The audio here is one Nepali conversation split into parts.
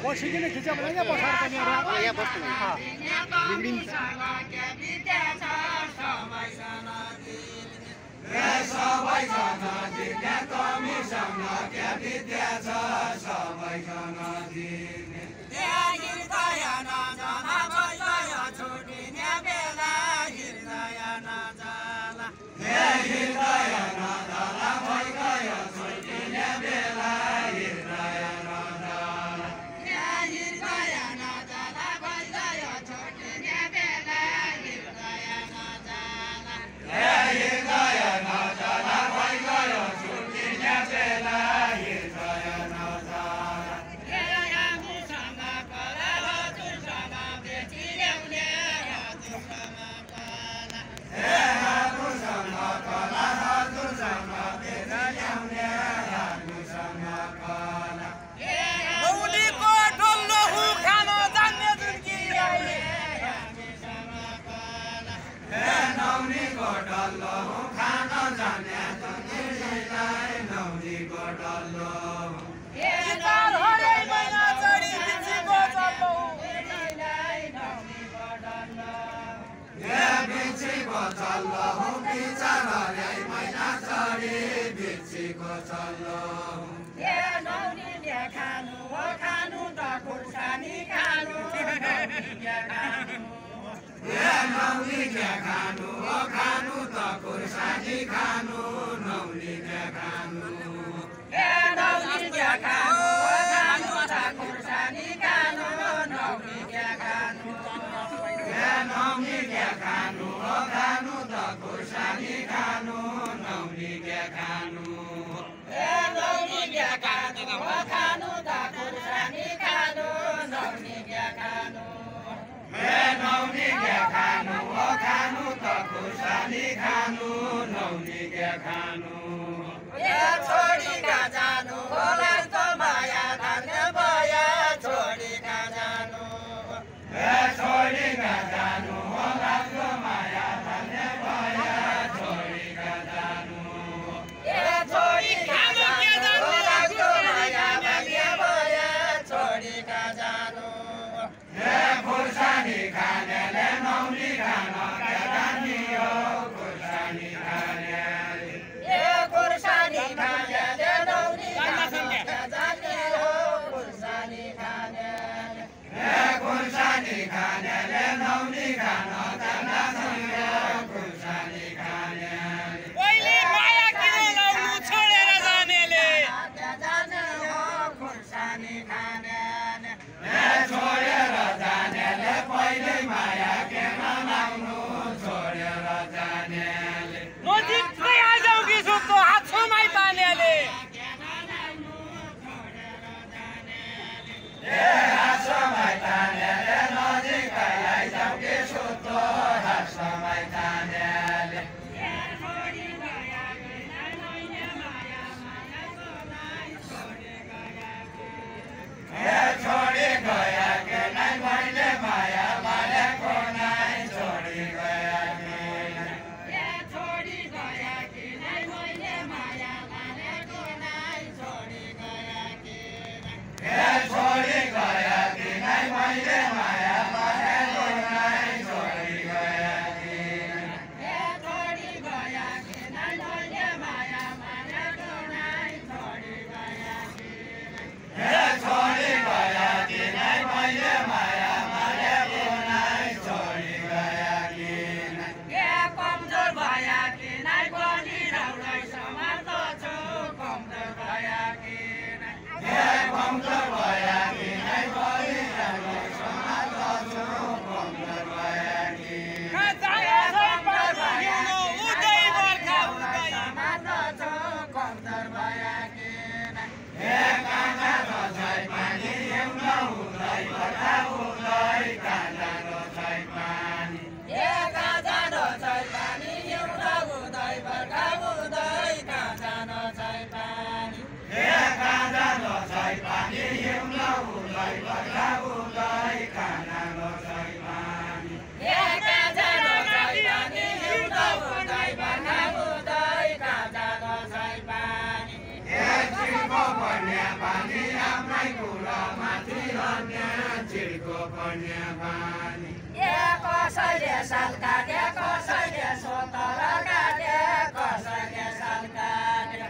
बसिकन खिच्यो भने यहाँ बसाएर पनि यहाँ बस्नु बिग्रिन्छ कसैले साल काटे कसैले सोतर काटे कसैले साल काटे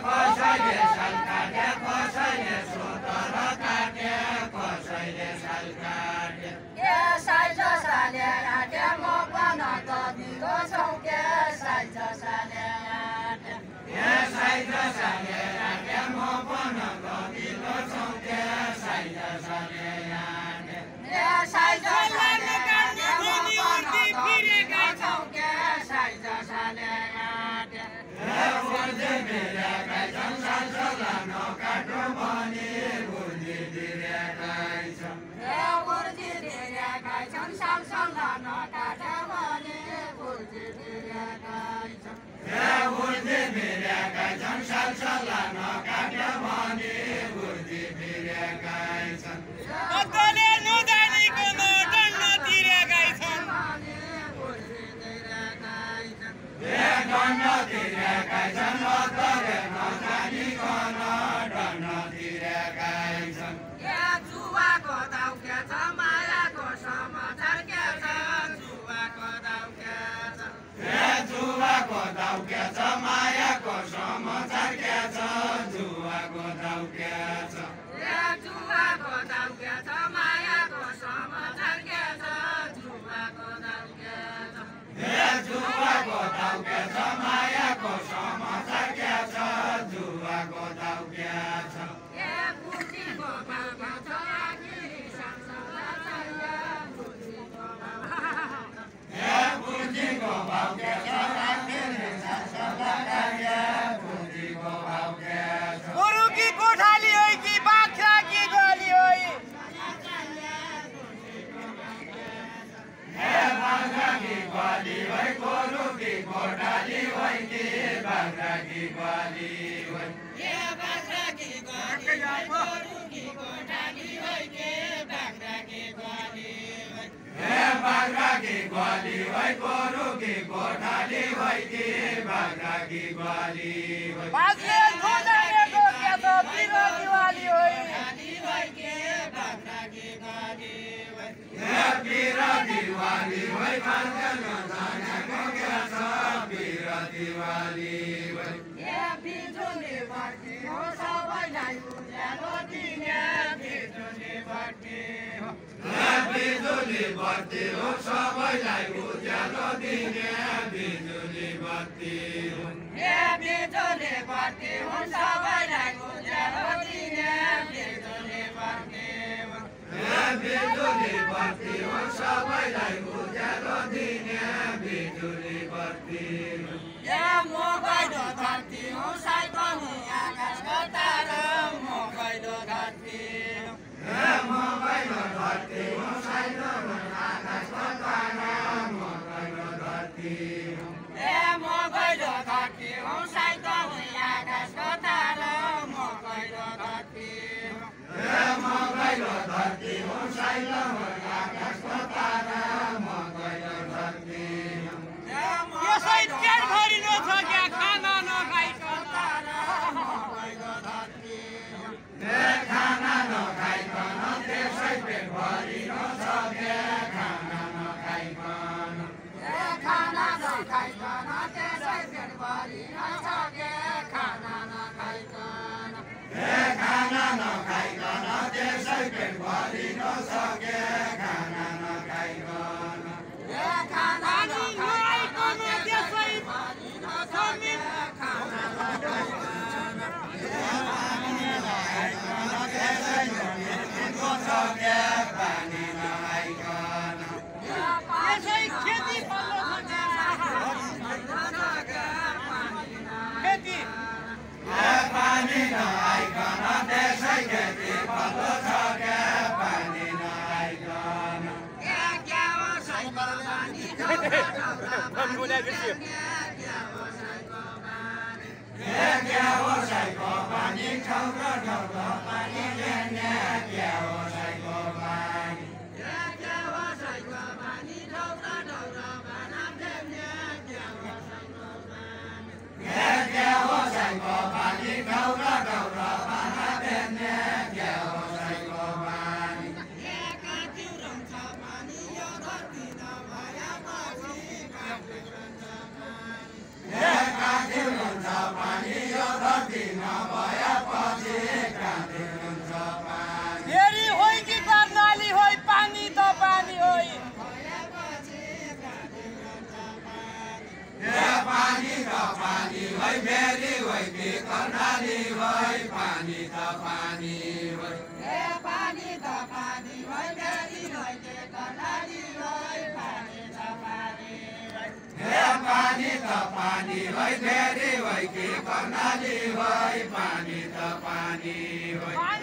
कसैले साल काटे कसैले सोतर काटे कसैले साल काटे के साइज साले आटे म पनि गदिलो छौ के साइज साले आटे के साइज साले आटे म पनि गदिलो छौ के साइज साले आटे के साइज साले आटे म पनि गदिलो छौ के साइज साले आटे के बुझ्दै मेरा गाइछन् सालसाला नकाट्नु भने बुझ्दै दिरे गाइछन् के बुझ्दै दिरे गाइछन् सालसाला नकाट्नु भने बुझ्दै दिरे गाइछन् के बुझ्दै मेरा गाइछन् सालसाला नकाट्नु भने बुझ्दै दिरे गाइछन् अतले नजानिकन दण्ड दिरे गाइछन् बुझ्दै दिरे गाइछन् के दण्ड दिरे गाइछन् अतले नजानिकन दण्ड दिरे गाइछन् के जुवाको दाउ के छ मायाको समाचार के छ जुवाको दाउ के छ के जुवाको दाउ के छ मायाको समाचार के छ जुवाको दाउ के छ के जुवाको दाउ के छ मायाको समाचार के छ जुवाको दाउ के छ के जुवाको दाउ के छ मायाको समाचार के छ जुवाको दाउ के छ के बुझीको बाबा छ आखिरी संसार चाहिए बुझीको बाबा के बुझीको बाउ के छ आखिरी संसार चाहिए बुझीको बाउ के छ गोरु की कोठाली होई कि बाख्रा की गोली होई हे बाख्रा की गोली होई गोरु की कोठाली होई कि बाख्रा की गोली होई हे बाख्रा की गोली होई गोरु की कोठाली होई कि बाख्रा की गोली होई हे बाख्रा की गोली होई गोरु की कोठाली होई कि बाख्रा की गोली होई बाख्रे खोजाले को के त बिरो दिवाली होई होई कि बाख्रा की गोली होई हे बिरो दिवाली होई बाख्रा नजानेको के छ बिरो दिवाली होई हे बिजुली बत्ती हो सबैलाई उज्यालो दिने बिजुली बत्ती हो हे बिजुली बत्ती हो सबैलाई उज्यालो दिने बिजुली बत्ती हो हे बिजुली बत्ती हो सबैलाई उज्यालो दिने बिजुली बत्ती हो हे बिजुली बत्ती हो सबैलाई उज्यालो दिने बिजुली बत्ती हो हे मोबाइलो धरती हो साइकल आकाशको तारा मोबाइलो धरती हे मोबाइलो धरती हो साइकल आकाशको तारा मोबाइलो धरती हे मोबाइलो धरती हो साइकल आकाशको तारा मोबाइलो धरती हे मोबाइलो धरती हो साइकल आकाशको तारा मोबाइलो धरती यसै पेट भरि नसक्या खाना नखाइकन तारा मोबाइलो धरती हे खाना नखाइकन त्यसै पेट भरि नसक्या खाना नखाइकन हे खाना नखाइकन त्यसै पेट भरि नसक्या खाना नखाइकन हे खाना नखाइकन त्यसै पेट भरि नसक्या खाना नखाइकन हे खाना नखाइकन त्यसै भरि नसक्या खाना नखाइकन नसक्या पानी नआइकन त्यसै खेती फल्लो खेती पानी नआइकन त्यसै खेती फल्लो सक्या पानी नआइकन क्या हो साइकल पानी क्या हो साइकल पानी ठाउँका ठाउँका पानी ल्याउने क्या हो साइकल पानी क्या हो साइकल पानी ठाउँका ठाउँका पानी ल्याउने क्या हो साइकल पानी क्या हो साइकल पानी ठाउँका ठाउँका पानी ल्याउने क्या हो साइकल पानी पानी होइ हे पानी त पानी होइ फेरि होइ के कर्णाली होइ पानी त पानी हे पानी त पानी होइ फेरि होइ के कर्णाली होइ पानी त पानी होइ